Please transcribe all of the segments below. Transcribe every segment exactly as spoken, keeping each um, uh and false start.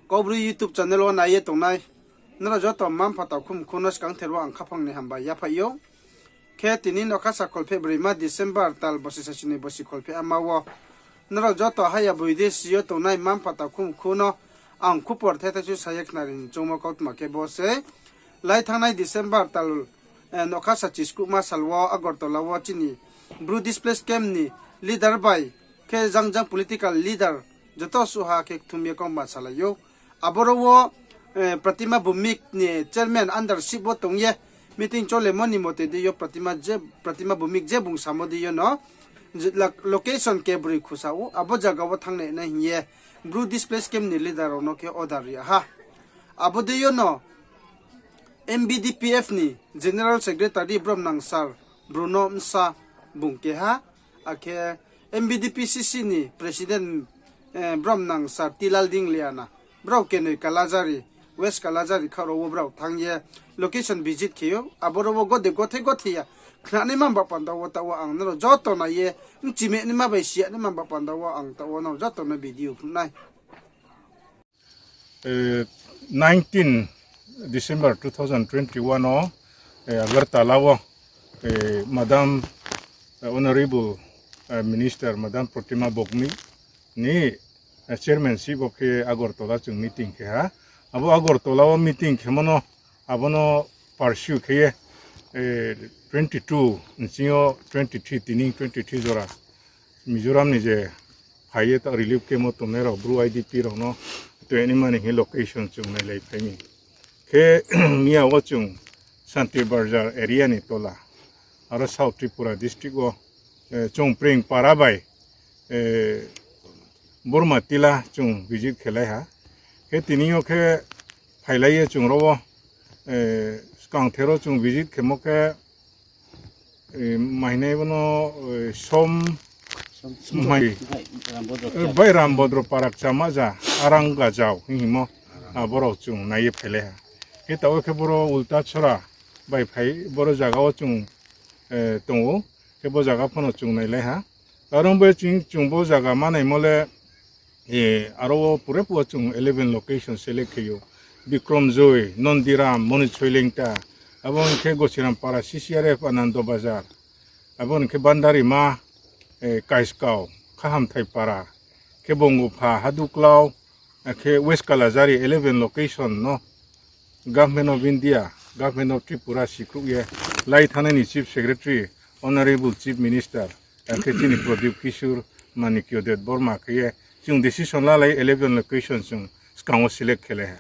Kaubru YouTube channel wo nai ye tongnai nrao joto mma-mpha takhu mkhu no skangther wo ang khaphang ni hambai yaphaih ou. Khe tini nokhasa kholpheh broima December tal bosi saichini bosi kholpheh ama wo nrao joto haya boidesi yo tongnai mma-mpha takhu mkhu no ang khupor thethai su sa ye khnari ni choungmo kautma khe bo se. Lai thanngnai December tal nokhasa chiskuhma sal wo Agartala wo chini Bru displaced camp ni leader bai khe jang jang political leader joto suha khe kthum ye kauma salai ou. Aboro wo Pratima Bhumik ni chairman undership wo tong ye meeting cholemo ni mote dei yo Pratima Bhumik je bung samo dei yo no location kebroi khusa ou, abo zaga wo thanng nai nai hing ye Bru displaced camp ni leader rao no khe order ri ha. Abo dei yo no M B D P F ni General Secretary bromnang sir Bruno Msa bung keha, akhe M B D P C C ni President bromnang sir Tilal Dingliana, brao kenoi Kalajari, West Kalajari khaoh rao wo brao thanng ye location visit khe ou. Aboro wo gode gothe gothe ya khnanaima ba panda wo taoh wo ang nrao joto nai ye, mchimehnaima bai siyanaima ba panda wo ang taoh wo nrao joto no video phnuh nai. Nineteen December two thousand twenty-one wo Agartala wo Madam Honorable Minister Madam Pratima Bhumik ni chairmanship wo khe Agartala chung meeting khe ha. Abo Agartala wo meeting khemo no abo no pursue khe ye twenty two nching yo twenty three, tini twenty three jora Mizoram ni je phai ye ta relief camp wo tongnai rao Bru I D P rao no tongnaima ni hing location chung nailaiphai mi. Khe miya wo chung Santir Bazar area ni tola, aro South Tripura district wo chung Preng para bai Burma Tila chung visit khelai ha. Khe tini yo khe phailai ye chung ro wo skangther wo chung visit khemo khe mahinai bono som bai Rambodro Parak Chamaja Arang Gajao hing hingmo, aborao chung nai ye phailai ha. Khe taoh wo khe boro Ulta Chora bai phai boro zaga wo chung tong ou, khe bo zaga phano chung nailai ha. Aro bai chung bo zaga manaimo le aro wo pure phuh wo chung eleven location select khe ou. Bikrom Joi, Nondiram, Moni Choilengta, abo ni khe Gosiram Para C C R F Anando Bazar, abo ni khe Bandarima, Kaiskau, Khahamthai Para, khe Bongopha, Haduklau, akhe West Kalajari eleven location no Government of India, Government of Tripura sikhruh ye lai thanngnai ni Chief Secretary, Honorable Chief Minister, akhe chini Pradip Kishore Manikya Debbarma khe ye chung decision lalai eleven location chung skang wo select khelai ha.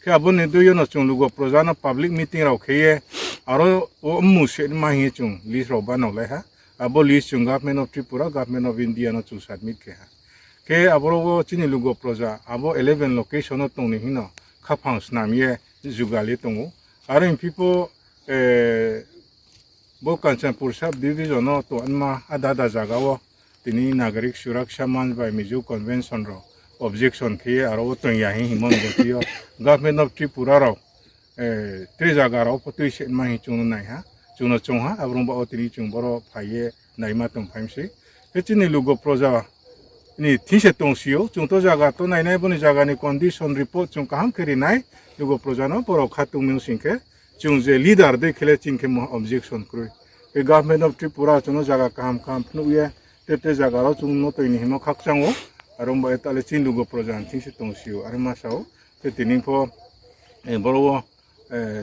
Khe abo ni dui yo no chung lugo proja no public meeting rao khe ye aro wo mmu se ma hing ye chung list rao banao lai ha. Abo list chung Government of Tripura, Government of India no chung submit khe ha. Khe aboro wo chini lugo proja abo eleven location no tong ni hing no khaphang snam ye jugal ye tong ou. Are hing phi pho bo Kanchanpur sub division no tongma ada ada zaga wo tini Nagarik Suraksha Manch bai Mizo Convention rao objection khe ye aro wo tong ya hing hingmo ni bo yo Government of Tripura rao tre zaga rao pho tui se ma hing chung no nai ha, chung no choung ha, abo rung ba wo tini chung boro phai ye naima tongphai mi sei. Khe chini lugo proja ni thing se tongsi ou, chung to zaga to nainai, bo ni zaga ni condition report chung kaham khe ri nai, lugo proja no boro khatung mi sing khe, chung je leader dei khe le chini khe mungha objection kroi. Khe Government of Tripura chung no zaga kaham kaham phnuh ye, te te zaga rao chung no tui ni hingmo khakchang ou, aro ba ye ta le chini lugo proja ni thing se tongsi ou, are ma sa ou, khe tini pho boro wo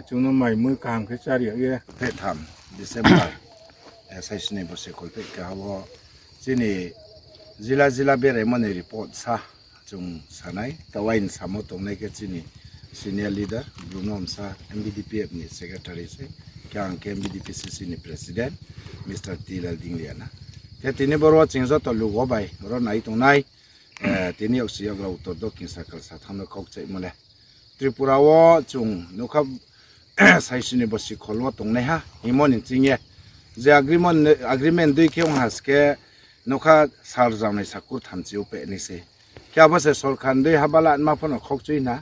chung no mai mui kaham khe chári yag ye. Phehtham December, saisni bo se kholpheh keha wo chini jila jila beraimo ni report sa chung sa nai, ta uaini samo tongnai khe chini senior leader Bruno Msa, M B D P F ni secretary se, khe ang khe M B D P C C ni president, Mister T Lal Dingliana. Khe tini boro wo chung joto lugo bai ro nai tongnai, tini yag si yag rao uttor dokhin sakal satham no kaukchaimo le Tripura wo chung nokha saisni bo sikhol wo tongnaiha hingmo ni ching ye, je agreement, agreement dei khe ong ha se khe nokha sal rzagnai sakur thamchi wo peh nai se. Khe abo se sorkar ni dei ha bala nma pho no khaukchui na,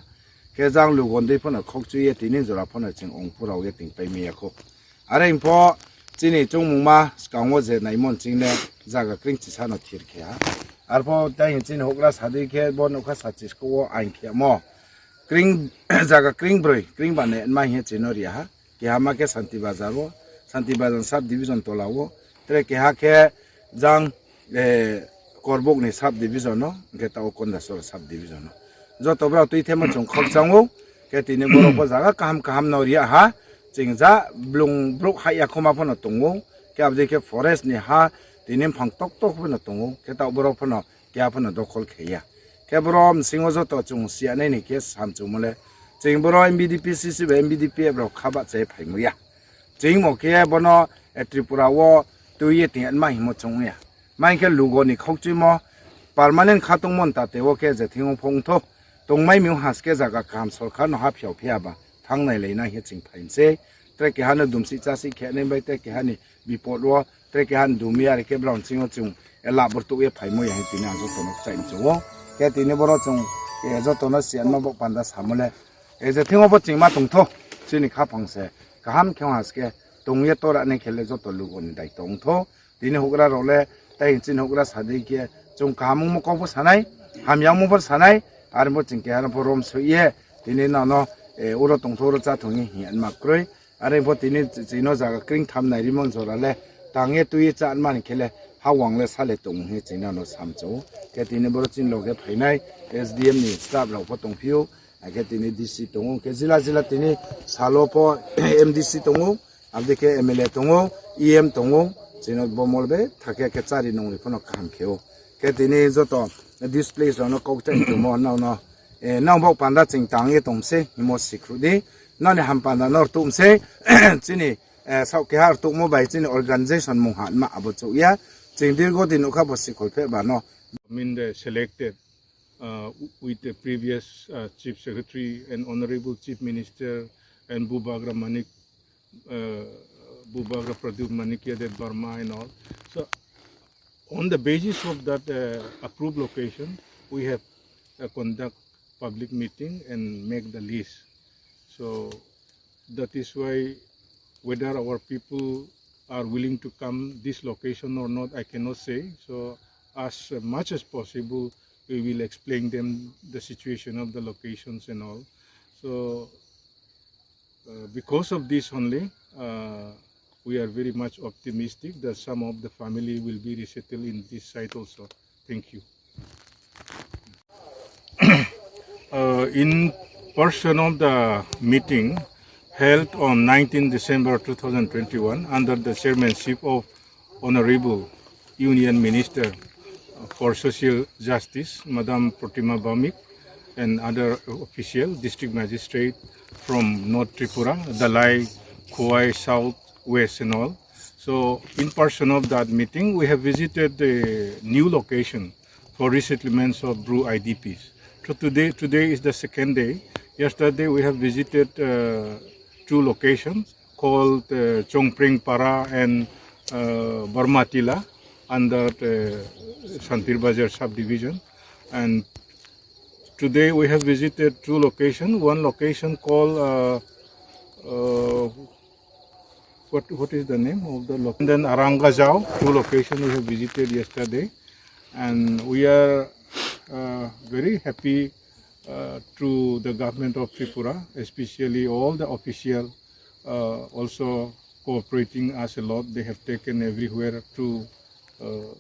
khe jang lugon dei pho no khaukchui ye tini jora pho no chung ongphu rao ye tingpai mi ya khou. Are hing pho chini choungmungma skang wo je naimo ni ching le zaga kring chisa no thir khe ha. Arpho tai hing chini houhgra sa dei khe bo nokha sachiskuh wo ain khe yamo. Kring, zaga kring broi, kring bane ma hing ye chino ri ha. Keha ma khe Santi Bazar wo, Santi Bazar sub division tola wo, tre keha khe jang, eh, Korbuk ni sub division no, hing khe tao Kondasora sub division no. Joto brao tuithemo chung khakchang ou, khe tini borok pho zaga kaham kaham no ri ha, ching ja blung bruk hai ya khoma pho no tong ou, khe abdi khe forest ni ha, tini mphang tok tok pho no tong ou, khe tao borok pho no keha pho no dokhol khe ya. Khe boro bsing wo joto chung siyanai ni khe samchungmo le, ching boro M B D P C C bai M B D P F rao kha bahcha ye phaimo ya. Ching mo khe bono, eh, Tripura wo tui ye tong ma hingmo chung ya. Ma hing khe lugo ni khaukchuimo permanent kha tongmo ntate wo khe je thing wo phongtho. Tongmai mi has khe zaga kaham sorkar no ha phiao phiya ba thanng nailai na hing ye ching phai mi sei. Tre keha no dumsi chasi khe nai bai tre keha ni bipod wo, tre keha ni dumi are khe brao bsing wo chung, eh, laburtuh ye phaimo ya hing tini ang joto no kchaih mchu ou. Khe tini boro chung, eh, joto no siyanma bo panda samo le, eh, je thing wo bo chingma tongtho, chini khaphang se kaham khe has khe tong ye tora nai khe le joto lugo ni dai tongtho. Tini houhgra rao le, tai chini houhgra sa dei khe, chung kaham ongmo kau pho sanai, hamya ongmo pho sanai, are bo ching keha no pho rom soi ye, tini nano, eh, uro tongtho uro cháthong ye hing ye ma kroi. Are pho tini chino zaga kring tham nai rimo jora le, tang ye tui ye chá mani khe le, ha wang le sa le tong hing ye chini nano samchu ou. Khe tini boro chini loge phainai S D M ni staff rao pho tongphi ou, akhe tini D C tong ou, khe jila jila tini salo pho M D C tong ou, abdi khe M L A tong ou, E M tong ou, chino bo mol be thakhe khe chári nungri pho no kaham khe ou. Khe tini joto displace rao no kau kchaih tongmo nrao no, eh, nrao bo panda ching tang ye tong mi sei, hingmo sikhruh di, nrao ni ham panda no rtuh mi sei, chini, eh, saoh keha rtuhmo bai chini organization mungha ma abo chouh ya, ching dirgo din nukha bo sikhol pheh ba no. I mean, the selected, uh, w-, with the previous, uh, Chief Secretary and Honorable Chief Minister and Bubagra Manik, uh, Bubagra Pradyot Manikya Debbarma and all. So, on the basis of that, uh, approved location, we have, uh, conduct public meeting and make the list. So, that is why whether our people are willing to come this location or not, I cannot say. So, as much as possible, we will explain them the situation of the locations and all. So, uh, because of this only, uh, we are very much optimistic that some of the family will be resettled in this site also. Thank you. Uh, in person of the meeting held on nineteenth December two thousand twenty-one under the chairmanship of Honorable Union Minister for Social Justice, Madam Protima Bhaumik, and other official, district magistrate from North Tripura, Dhalai, Khowai, South, West and all. So, in person of that meeting, we have visited the new location for resettlements of Bru I D Ps. So today, today is the second day. Yesterday, we have visited, uh, two locations called, uh, Chongpring Para and, uh, Barmatila under the Santir Bazar subdivision. And today, we have visited two locations. One location called, uh, uh, what, what is the name of the location? Then Arangajao, two locations we have visited yesterday. And we are, uh, very happy, uh, to the government of Tripura, especially all the official, uh, also cooperating us a lot. They have taken everywhere to, uh,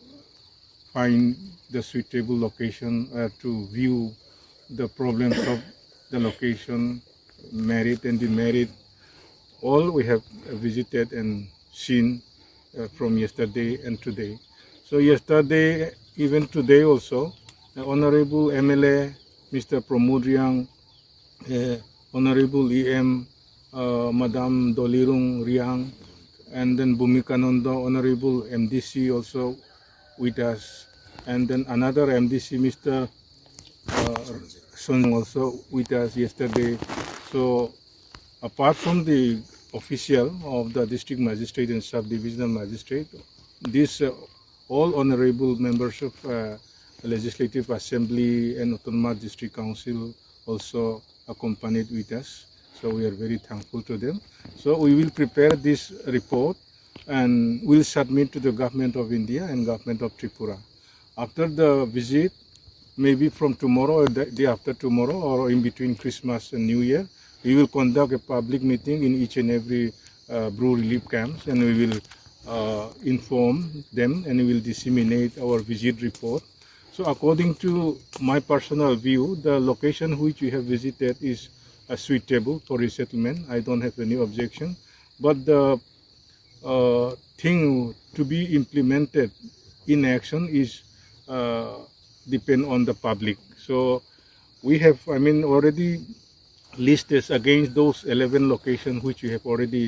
find the suitable location, uh, to view the problems of the location, merit and demerit. All we have visited and seen, uh, from yesterday and today. So yesterday, even today also, uh, Honorable M L A, Mister Pramod Reang, uh, Honorable E M, uh, Madam Dolirung Reang, and then Bhumikananda, Honorable M D C also with us, and then another M D C, Mister, uh, Son also with us yesterday. So apart from the official of the district magistrate and sub-divisional magistrate, this, uh, all honorable members of, uh, Legislative Assembly and Autonomous District Council also accompanied with us. So we are very thankful to them. So we will prepare this report and will submit to the Government of India and Government of Tripura. After the visit, Maybe from tomorrow or the day after tomorrow or in between Christmas and New Year, we will conduct a public meeting in each and every uh, Bru relief camps, and we will uh, inform them and we will disseminate our visit report. So according to my personal view, the location which we have visited is uh, suitable for resettlement. I don't have any objection. But the uh, thing to be implemented in action is uh, depend on the public. So we have, I mean, already listed against those eleven locations which we have already